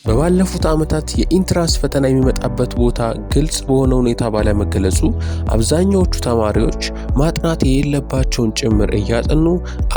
በባለፉት ዓመታት የ entrance ፈተና የሚመጣበት ቦታ ግልጽ በሆነ ሁኔታ ባለመገለጹ አብዛኛዎቹ ተማሪዎች ማጥናት የሌለባቸውን ጭምር እያጠኑ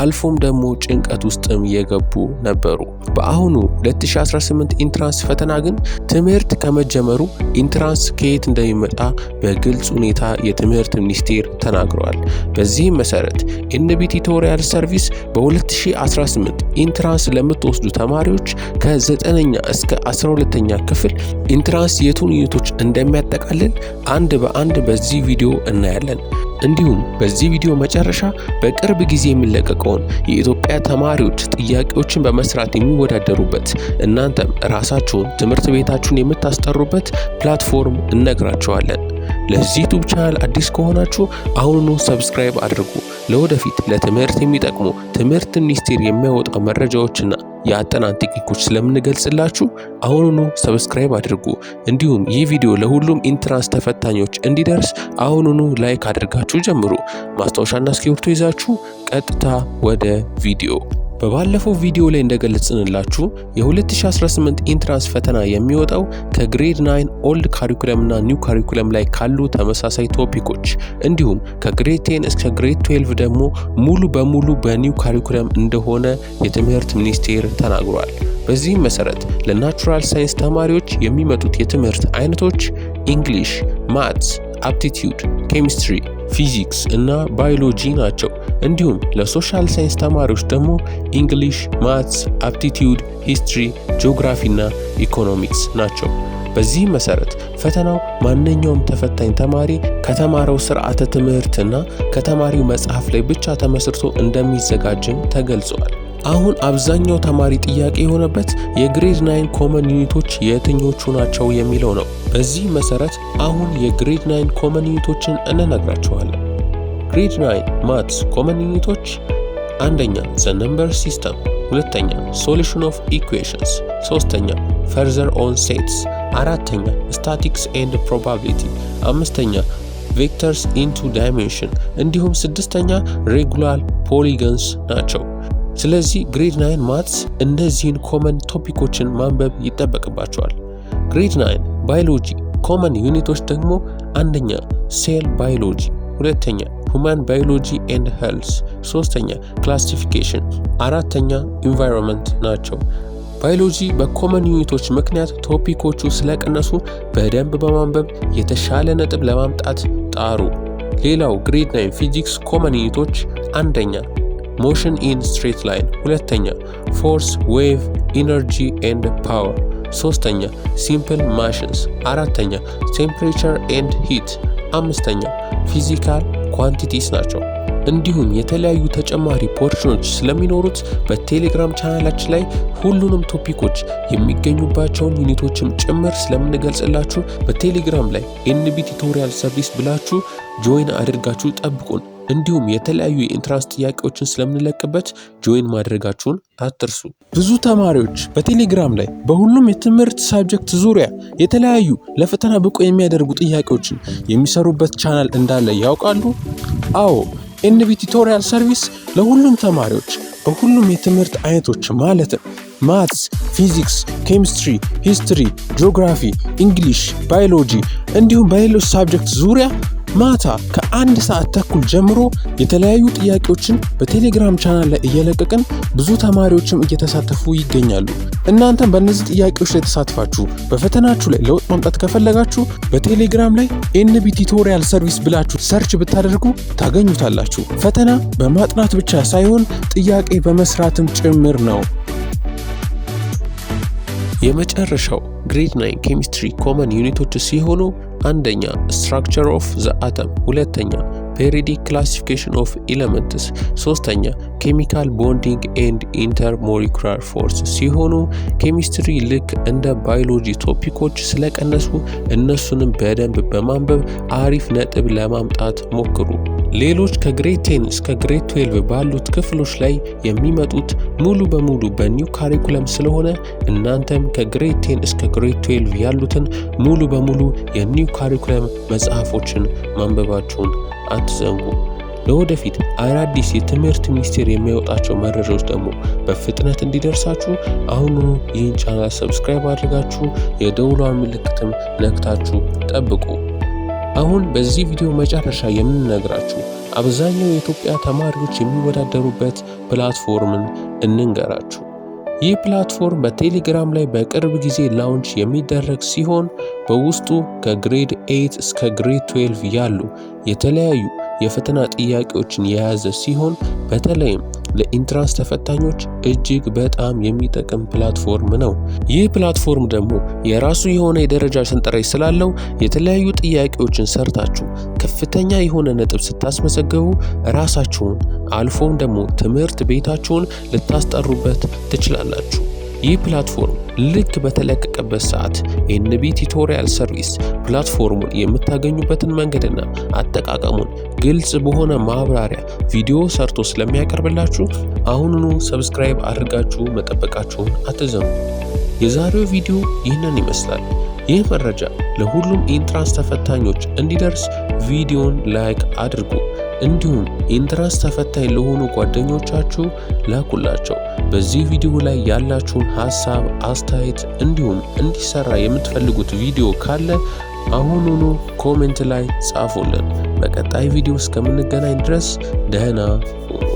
አልፎም ደግሞ ጭንቀት ውስጥም የገቡ ነበሩ። በአሁኑ 2018 entrance ፈተና ግን ትምህርት ከመጀመሩ entrance ከየት እንደሚመጣ በግልጽ ሁኔታ የትምህርት ሚኒስቴር ተናግረዋል። በዚህም መሰረት NB Tutorial Service በ2018 entrance ለምትወስዱ ተማሪዎች ከ9ኛ እስከ 12ኛ ክፍል entrance የቱን unit ኦች እንደሚያጠቃልል አንድ በአንድ በዚህ ቪዲዮ እናያለን። እንዲሁም በዚህ ቪዲዮ መጨረሻ በቅርብ ጊዜ የሚለቀቀውን የኢትዮጵያ ተማሪዎች ጥያቄዎችን በመስራት የሚወዳደሩበት፣ እናንተም ራሳችሁን ትምህርት ቤታችሁን የምታስጠሩበት platform እነግራችኋለን። ለዚህ YouTube channel አዲስ ከሆናችሁ አሁኑኑ subscribe አድርጉ። ለወደፊት ለትምህርት የሚጠቅሙ ትምህርት ሚኒስቴር የሚያወጣው መረጃዎችና የአጠናን ቴክኒኮች ስለምንገልጽላችሁ አሁኑኑ subscribe አድርጉ። እንዲሁም ይህ ቪዲዮ ለሁሉም entrance ተፈታኞች እንዲደርስ አሁኑኑ like አድርጋችሁ ጀምሩ። ማስታወሻና እስክሪብቶ ይዛችሁ ቀጥታ ወደ ቪዲዮ። በባለፈው ቪዲዮ ላይ እንደገለጽንላችሁ የ2018 entrance ፈተና የሚወጣው ከ grade 9 old curriculum እና new curriculum ላይ ካሉ ተመሳሳይ topic ኦች እንዲሁም ከ grade 10 እስከ grade 12 ደግሞ ሙሉ በሙሉ በ new curriculum እንደሆነ የትምህርት ሚኒስቴር ተናግሯል። በዚህም መሰረት ለ natural science ተማሪዎች የሚመጡት የትምህርት አይነቶች English፣ maths፣ aptitude፣ chemistry፣ physics እና ባዮሎጂ ናቸው። እንዲሁም ለ social science ተማሪዎች ደግሞ English፣ maths፣ aptitude፣ history፣ geography እና ኢኮኖሚክስ ናቸው። በዚህም መሰረት ፈተናው ማንኛውም ተፈታኝ ተማሪ ከተማረው ስርዓተ ትምህርትና ከተማሪው መጽሐፍ ላይ ብቻ ተመስርቶ እንደሚዘጋጅም ተገልጿል። አሁን አብዛኛው ተማሪ ጥያቄ የሆነበት የ grade 9 common unit ኦች የትኞቹ ናቸው የሚለው ነው። በዚህ መሰረት አሁን የ grade 9 common unit ኦችን እንነግራችኋለን። Grade 9 maths common unit ኦች አንደኛ the number system፣ ሁለተኛ solution of equations፣ ሶስተኛ further on sets፣ አራተኛ statistics and probability፣ አምስተኛ vectors in two dimension እንዲሁም ስድስተኛ regular polygons ናቸው። ስለዚህ grade 9 maths እነዚህን common topic ኦችን ማንበብ ይጠበቅባችኋል። Grade 9 biology common unit ኦች ደግሞ አንደኛ cell biology፣ ሁለተኛ human biology and health፣ ሶስተኛ classification፣ አራተኛ environment ናቸው። ባዮሎጂ በ common unit ኦች ምክንያት topic ኦቹ ስለቀነሱ በደንብ በማንበብ የተሻለ ነጥብ ለማምጣት ጣሩ። ሌላው grade 9 physics common unit ኦች አንደኛ motion in straight line፣ ሁለተኛ force፣ wave፣ energy and power፣ ሶስተኛ simple machines፣ አራተኛ temperature and heat፣ አምስተኛ physical quantities ናቸው። እንዲሁም የተለያዩ ተጨማሪ portion ኦች ስለሚኖሩት በቴሌግራም ቻናላችን ላይ ሁሉንም topic ኦች የሚገኙባቸውን unit ኦችም ጭምር ስለምንገልጽላችሁ በቴሌግራም ላይ NB Tutorial Service ብላችሁ join አድርጋችሁ ጠብቁን። እንዲሁም የተለያዩ የ entrance ጥያቄዎችን ስለምንለቅበት join ማድረጋችሁን አትርሱ። ብዙ ተማሪዎች በቴሌግራም ላይ በሁሉም የትምህርት subject ዙሪያ የተለያዩ ለፈተና ብቁ የሚያደርጉ ጥያቄዎችን የሚሰሩበት ቻናል እንዳለ ያውቃሉ? አዎ፣ NB Tutorial Service ለሁሉም ተማሪዎች በሁሉም የትምህርት አይነቶች ማለትም maths፣ physics፣ chemistry፣ history፣ geography፣ English፣ biology እንዲሁም በሌሎች subject ዙሪያ ማታ ከ1 ሰዓት ተኩል ጀምሮ የተለያዩ ጥያቄዎችን በቴሌግራም ቻናል ላይ እየለቀቅን ብዙ ተማሪዎችም እየተሳተፉ ይገኛሉ። እናንተም በእነዚህ ጥያቄዎች ላይ ተሳትፋችሁ በፈተናችሁ ላይ ለውጥ ማምጣት ከፈለጋችሁ በቴሌግራም ላይ NB Tutorial Service ብላችሁ search ብታደርጉ ታገኙታላችሁ። ፈተና በማጥናት ብቻ ሳይሆን ጥያቄ በመስራትም ጭምር ነው። የመጨረሻው grade 9 chemistry common unit ኦች ሲሆኑ አንደኛ structure of the atom፣ ሁለተኛ periodic classification of elements፣ ሶስተኛ chemical bonding and intermolecular force ሲሆኑ ኬሚስትሪ ልክ እንደ ባዮሎጂ topic ኦች ስለቀነሱ እነሱንም በደንብ በማንበብ አሪፍ ነጥብ ለማምጣት ሞክሩ። ሌሎች ከ grade 10 እስከ grade 12 ባሉት ክፍሎች ላይ የሚመጡት ሙሉ በሙሉ በ new curriculum ስለሆነ እናንተም ከ grade 10 እስከ grade 12 ያሉትን ሙሉ በሙሉ የ new curriculum መጽሐፎችን ማንበባችሁን አትዘንጉ። ለወደፊት አዳዲስ የትምህርት ሚኒስቴር የሚያወጣቸው መረጃዎች ደግሞ በፍጥነት እንዲደርሳችሁ አሁኑኑ ይህን ቻናል subscribe አድርጋችሁ የደውሏን ምልክትም ነክታችሁ ጠብቁ። አሁን በዚህ ቪዲዮ መጨረሻ የምንነግራችሁ አብዛኛው የኢትዮጵያ ተማሪዎች የሚወዳደሩበት platform ን እንንገራችሁ። ይህ platform በቴሌግራም ላይ በቅርብ ጊዜ launch የሚደረግ ሲሆን በውስጡ ከ grade 8 እስከ grade 12 ያሉ የተለያዩ የፈተና ጥያቄዎችን የያዘ ሲሆን በተለይም ለ entrance ተፈታኞች እጅግ በጣም የሚጠቅም platform ነው። ይህ platform ደግሞ የራሱ የሆነ የደረጃ ሰንጠረዥ ስላለው የተለያዩ ጥያቄዎችን ሰርታችሁ ከፍተኛ የሆነ ነጥብ ስታስመዘግቡ ራሳችሁን አልፎም ደግሞ ትምህርት ቤታችሁን ልታስጠሩበት ትችላላችሁ። ይህ platform ልክ በተለቀቀበት ሰዓት NB Tutorial Service platform ኡን የምታገኙበትን መንገድና አጠቃቀሙን ግልጽ በሆነ ማብራሪያ ቪዲዮ ሰርቶ ስለሚያቀርብላችሁ አሁኑኑ subscribe አድርጋችሁ መጠበቃችሁን አትዘንጉ። የዛሬው ቪዲዮ ይህንን ይመስላል። ይህ መረጃ ለሁሉም entrance ተፈታኞች እንዲደርስ ቪዲዮን like አድርጉ። እንዲሁም entrance ተፈታኝ ለሆኑ ጓደኞቻችሁ ላኩላቸው። በዚህ ቪዲዮ ላይ ያላችሁን ሀሳብ፣ አስተያየት እንዲሁም እንዲሰራ የምትፈልጉት ቪዲዮ ካለ አሁኑኑ comment ላይ ጻፉልን። በቀጣይ ቪዲዮ እስከምንገናኝ ድረስ ደህና ሁኑ።